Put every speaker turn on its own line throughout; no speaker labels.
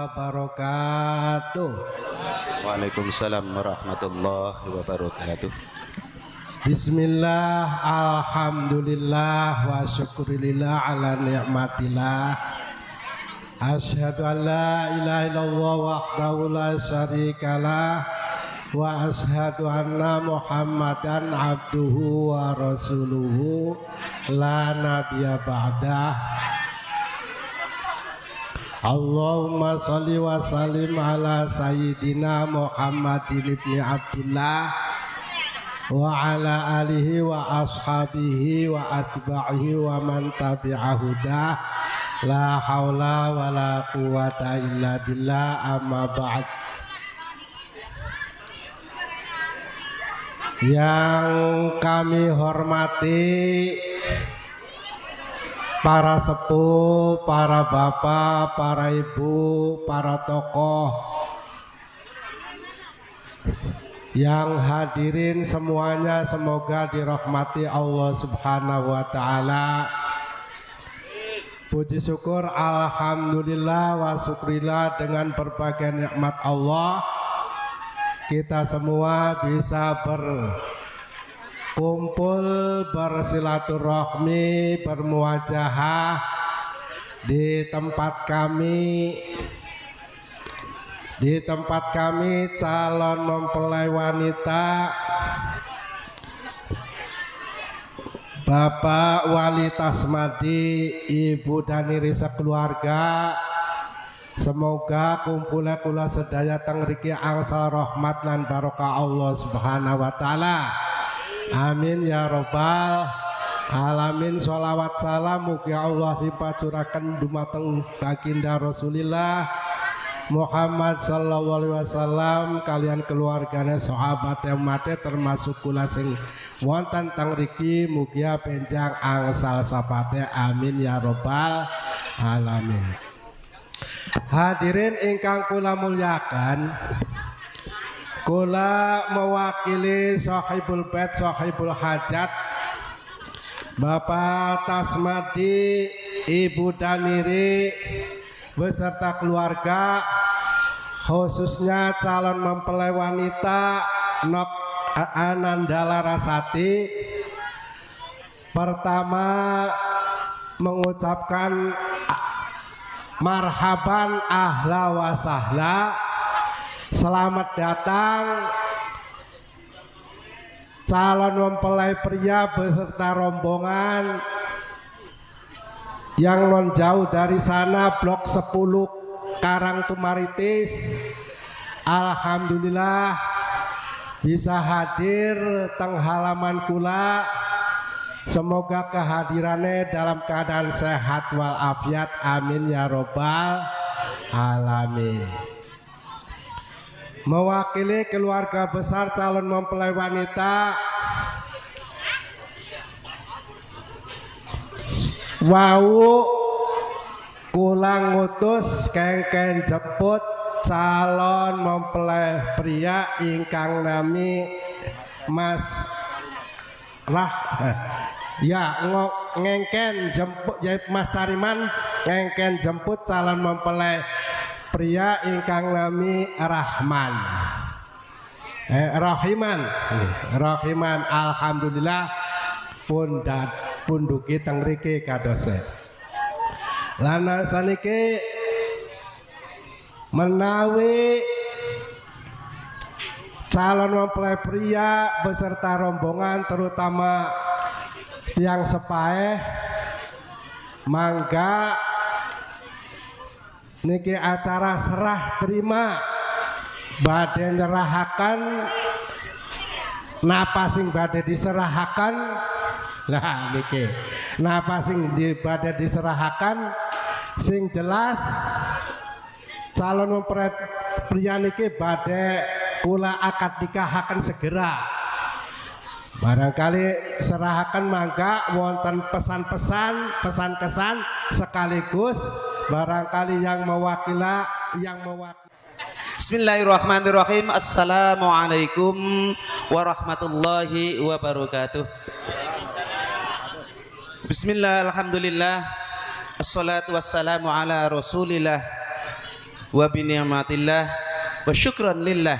wabarakatuh.
Waalaikumsalam warahmatullahi wabarakatuh.
Bismillah, alhamdulillah, wa syukurillah ala ni'matillah. Asyhadu an la ilaha illallah wahdahu la syarikalah wa asyhadu anna Muhammadan abduhu wa rasuluhu la nabiyya ba'dah. Allahumma sholli wa sallim ala sayyidina Muhammadin ibni Abdillah wa ala alihi wa ashabihi wa atba'ihi wa man tabi'ahudah. La haula wa la quwata illa billah, amma ba'd. Yang kami hormati para sepuh, para bapak, para ibu, para tokoh yang hadirin semuanya, semoga dirahmati Allah Subhanahu wa taala. Puji syukur alhamdulillah wa syukrillah, dengan berbagai nikmat Allah kita semua bisa berkumpul, bersilaturahmi, bermuajahah di tempat kami. Di tempat kami calon mempelai wanita Bapak Wali Tasmadi, Ibu Daniri sekeluarga. Semoga kumpulnya kula sedaya teng riki angsal rahmat lan barokah Allah Subhanahu wa taala. Amin ya robbal alamin. Sholawat salam mugi Allah dipacuraken dumateng baginda Rasulillah Muhammad sallallahu alaihi wasallam kalian keluarganya, sahabat umatnya, termasuk kula sing wonten teng riki mugia benjang angsal sapate. Amin ya robbal alamin. Hadirin ingkang kula muliakan, kula mewakili sahibul bait, sahibul hajat Bapak Tasmadi, Ibu Daniri beserta keluarga, khususnya calon mempelai wanita Nok Ananda Larasati. Pertama mengucapkan marhaban ahla wa sahla, selamat datang calon mempelai pria beserta rombongan yang non jauh dari sana, blok 10 Karang Tumaritis. Alhamdulillah bisa hadir teng halaman kula. Semoga kehadirannya dalam keadaan sehat walafiat. Amin ya robbal alamin. Mewakili keluarga besar calon mempelai wanita wau kula ngutus kengken jemput calon mempelai pria ingkang nami Mas Rah, ya ngengken jemput ya Mas Cariman, ngengken jemput calon mempelai pria ingkang nami Rahman, Rahiman, Rahiman. Alhamdulillah pun punduki teng riki kadose. Lan saniki menawi calon mempelai pria beserta rombongan terutama tiang sepaeh mangga niki acara serah terima badhe nyerahaken napa sing badhe diserahaken. Lah niki napa sing badhe diserahaken, sing jelas calon mempelai pria niki badhe kula akad nikahaken segera. Barangkali serahaken mangga wonten pesan-pesan, pesan kesan sekaligus barangkali yang mewakili, yang mewakili.
Bismillahirrahmanirrahim. Assalamualaikum warahmatullahi wabarakatuh. Bismillah, alhamdulillah, assalatu wassalamu ala rasulillah Wa bi ni'matillah wa syukran lillah.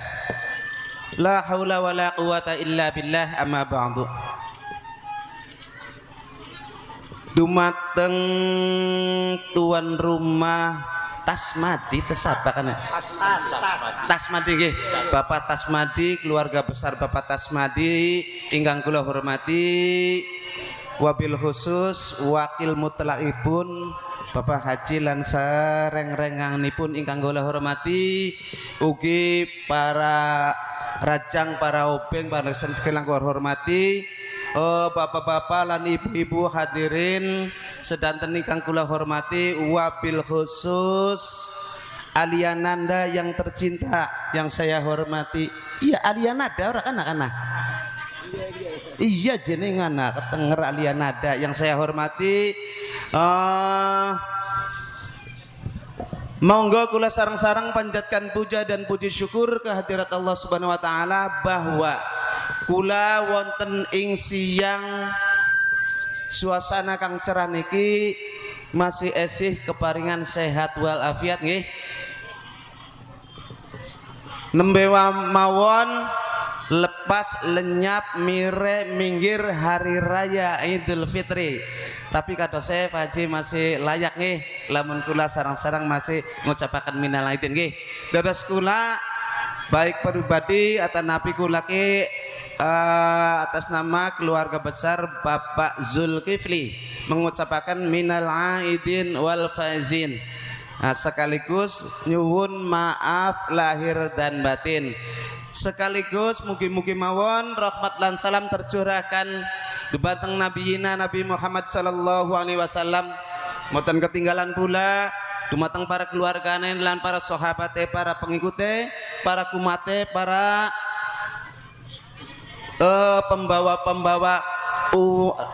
La haula wa la quwata illa billah, amma ba'du. Dumateng tuan rumah Tasmadi, tesapa kan? Tasmadi nggih. Bapak Tasmadi, keluarga besar Bapak Tasmadi ingkang kula hormati, wabil khusus wakil mutlakipun Bapak Haji lan sareng-renganipun ingkang kula hormati, ugi para rajang, para obeng, para sekalian kula hormati, bapak-bapak lan ibu-ibu hadirin sedanten ingkang kula hormati, wabil khusus Aliananda yang tercinta yang saya hormati. Iya, Aliananda ora kana kana. Iya, jenengan ketenger Aliananda yang saya hormati. Monggo kula sareng-sareng panjatkan puja dan puji syukur kehadirat Allah Subhanahu wa taala bahwa kula wonten ing siang suasana kang cerah niki masih esih keparingan sehat walafiat nggih. Nembe mawon lepas lenyap mire minggir hari raya Idul Fitri, tapi kadose Pak Haji masih layak nih lamun kula sarang-sarang masih ngucapaken minal aidin nggih. Dados kula baik pribadi atau napi kula ki atas nama keluarga besar Bapak Zulkifli mengucapkan minal aidin wal faizin. Nah, sekaligus nyuwun maaf lahir dan batin, sekaligus mugi-mugi mawon rahmat lan salam tercurahkan dumateng nabiyina Nabi Muhammad sallallahu alaihi wasallam, mboten ketinggalan pula dumateng para keluargane lan para sahabate, para pengikute, para kumate, para pembawa-pembawa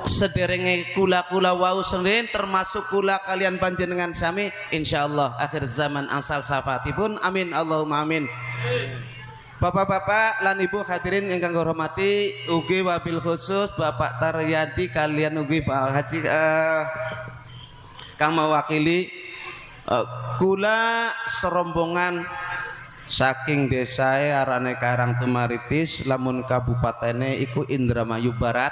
sederenge kula-kula wau sendiri, termasuk kula kalian panjenengan sami, insyaallah akhir zaman asal syafaatipun, amin Allahumma amin. Bapak-bapak lan ibu hadirin ingkang hormati, ugi wabil khusus Bapak Taryadi kalian ugi Pak Haji kang mewakili kula serombongan saking desae arane Karang Tumaritis, lamun kabupatene iku Indramayu Barat.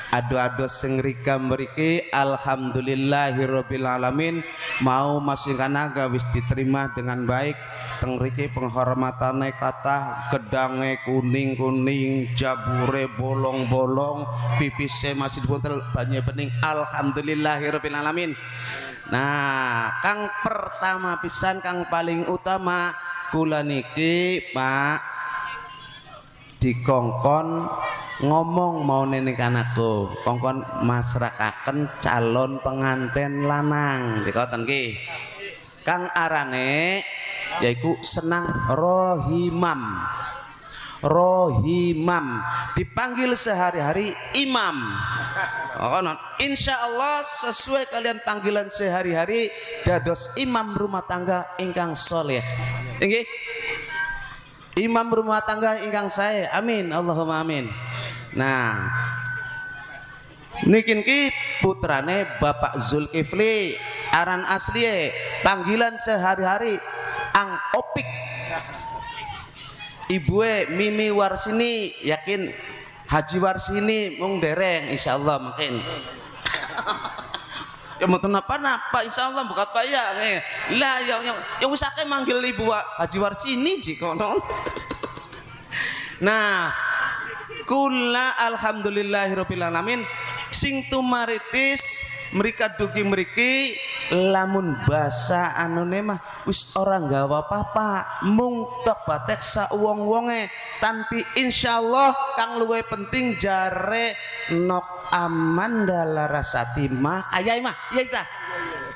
Ado-ado sing rika mriki, alhamdulillahirabbil alamin, mau masih kanaga wis diterima dengan baik teng riki. Penghormatane kathah, gedange kuning-kuning, jabure bolong-bolong, pipise masih dipuntel banyu bening, alhamdulillahirabbil alamin. Nah, kang pertama pisan, kang paling utama, kula niki Pak dikongkon ngomong mau nenek anakku, kongkon masrakaken calon pengantin lanang dikoten ki kang arane yaiku Senang Rohimam. Rohimam dipanggil sehari-hari Imam. Oh, non. Insya Allah sesuai kalian panggilan sehari-hari dados imam rumah tangga ingkang soleh. Inggih, imam rumah tangga ingkang sae, amin Allahumma amin. Nah, nikin ki putrane Bapak Zulkifli, aran asli panggilan sehari-hari Ang Opik, ibue Mimi Warsini, yakin Haji Warsini mung dereng, insyaallah mungkin ya mboten napa-napa, insyaallah buka apa ya lah ya ya, ya wis akeh manggil ibu Haji Warsini jikono. Nah, kula alhamdulillahirabbil alamin sing tumaritis mereka dugi mriki, lamun basa anune mah wis ora nggawa apa-apa, mung tok batek sak wong-wonge, tanpi insyaallah kang luwih penting jare Nok Amanda Larasati mah kaya mah iya ta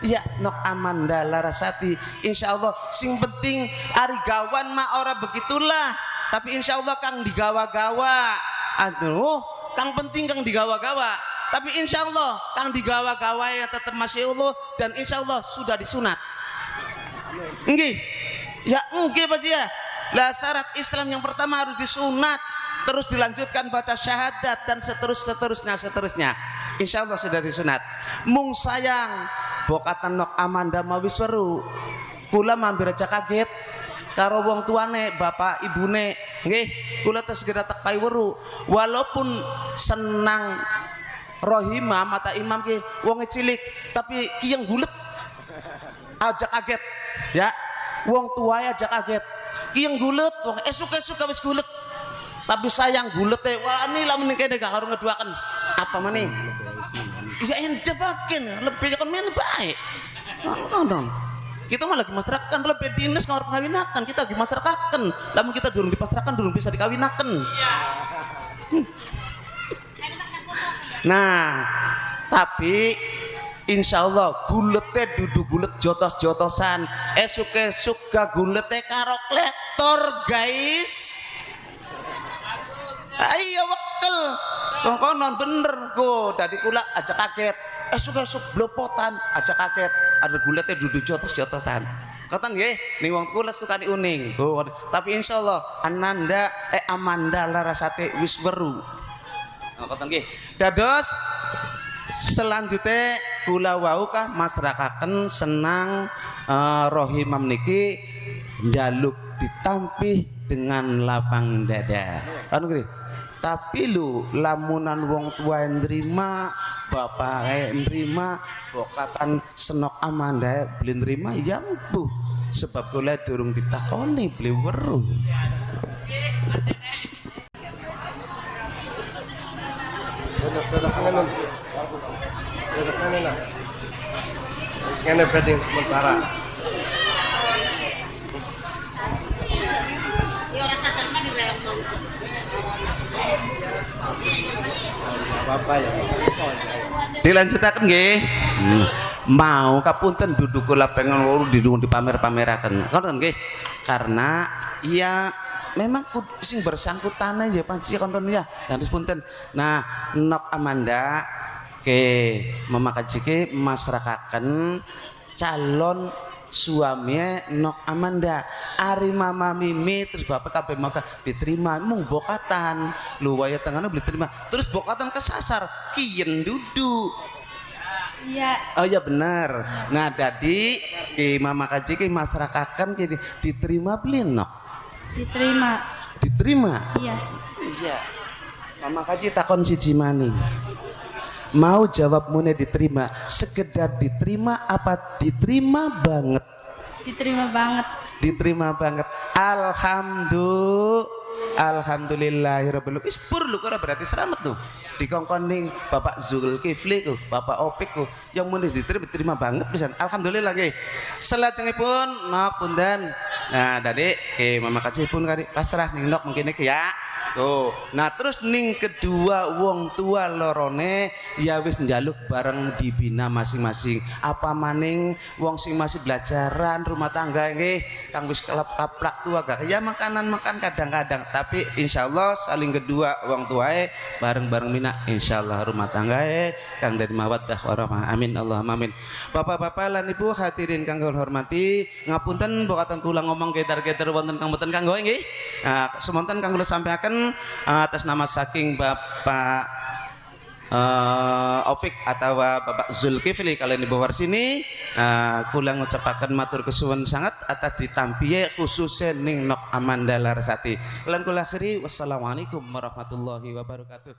iya, Nok Amanda Larasati, insyaallah sing penting ari gawan mah ora begitulah, tapi insyaallah kang digawa-gawa, aduh, kang penting kang digawa-gawa, tapi insya Allah kang digawa-gawa ya tetap masya Allah dan insya Allah sudah disunat. Nggih ya, nggih Pak ya lah, syarat Islam yang pertama harus disunat, terus dilanjutkan baca syahadat dan seterus seterusnya seterusnya. Insya Allah sudah disunat, mung sayang bokatan Nok Amanda mawis weru. Kula mampir aja kaget karo wong tuane, bapak ibune nggih, kula tes segera tak pai weru. Walaupun senang Rohima mata imam ki wonge cilik tapi ki yang gulet aja kaget ya, wong tua aja kaget ki yang gulet wong esuk-esuk wis gulet tapi sayang gulete wah ini lamun kene gak harus ngeduakan apa maning ya ende bakin lebih kon men bae nonton. Kita malah lagi masyarakat kan lebih dinas kalau ngawinakan kita lagi masyarakat lamun kita durung dipasrahkan durung bisa dikawinakan. Nah, tapi insya Allah gulete duduk gulet jotos-jotosan esuk-esuk gak gulete karo klektor guys. Ayo wekel kongkonon bener go dari kula aja kaget esuk-esuk blopotan aja kaget ada gulete duduk jotos-jotosan katan nggih ning wong kula sukani uning go. Tapi insya Allah Ananda Amanda Larasati wis weru. Ngoten nggih. Dados selanjutnya kula wau kah masrakaken senang rohimam niki njaluk ditampih dengan lapang dada. Kan nggih. Tapi lu lamunan wong tua nerima, bapake nerima, bokatan senok Amanda beli nerima ya mbuh. Sebab kula durung ditakoni beli weruh. Dilanjutaken nggih. Mau kapunten duduk kula pengen weruh didung dipamer-pameraken. Ngoten nggih. Karena iya memang sing bersangkutan aja panci konten ya dan punten. Nah, Nok Amanda ke memakajike masrakaken calon suaminya Nok Amanda ari mama Mimi terus bapak kabeh maka diterima mung bokatan luwaya tengahnya beli terima terus bokatan kesasar kiyen duduk.
Iya.
Oh iya benar. Nah, dadi ki mama kaji ki masrakaken ki diterima beli Nok.
Diterima.
Diterima?
Iya.
Iya. Mama kaji takon siji maning. Mau jawabmu diterima, sekedar diterima apa diterima banget?
Diterima banget.
Diterima banget. Alhamdulillah. Alhamdulillahirabbil alamin. Wis pur lu ora berarti selamat tuh. Dikongkon ning Bapak Zulkifli ku, Bapak Opik ku, yang mun diterima diterima banget pisan. Alhamdulillah nggih. Salajengipun nok punten. Nah, dadi ke mama kaji pun kari pasrah ning nok mungkin iki ya. Tuh. Nah, terus ning kedua wong tua lorone ya wis njaluk bareng dibina masing-masing. Apa maning wong sing masih belajaran rumah tangga nggih kang wis kelap kaplak tua gak ya makanan makan kadang-kadang, tapi insyaallah saling kedua wong tuae bareng-bareng mina insyaallah rumah tanggae kang dari mawaddah warahmah. Amin Allahumma amin. Bapak-bapak lan ibu hadirin kang kula hormati, ngapunten bokatan kula ngomong getar-getar wonten kang boten kanggo nggih. Nah, semonten kang kula sampaikan atas nama saking Bapak Opik atau Bapak Zulkifli kalian di bawah sini, kula ngucapaken matur kesuwun sangat atas ditampiye khususnya ning Nok Amanda Larasati. Kalian kula akhiri, wassalamualaikum warahmatullahi wabarakatuh.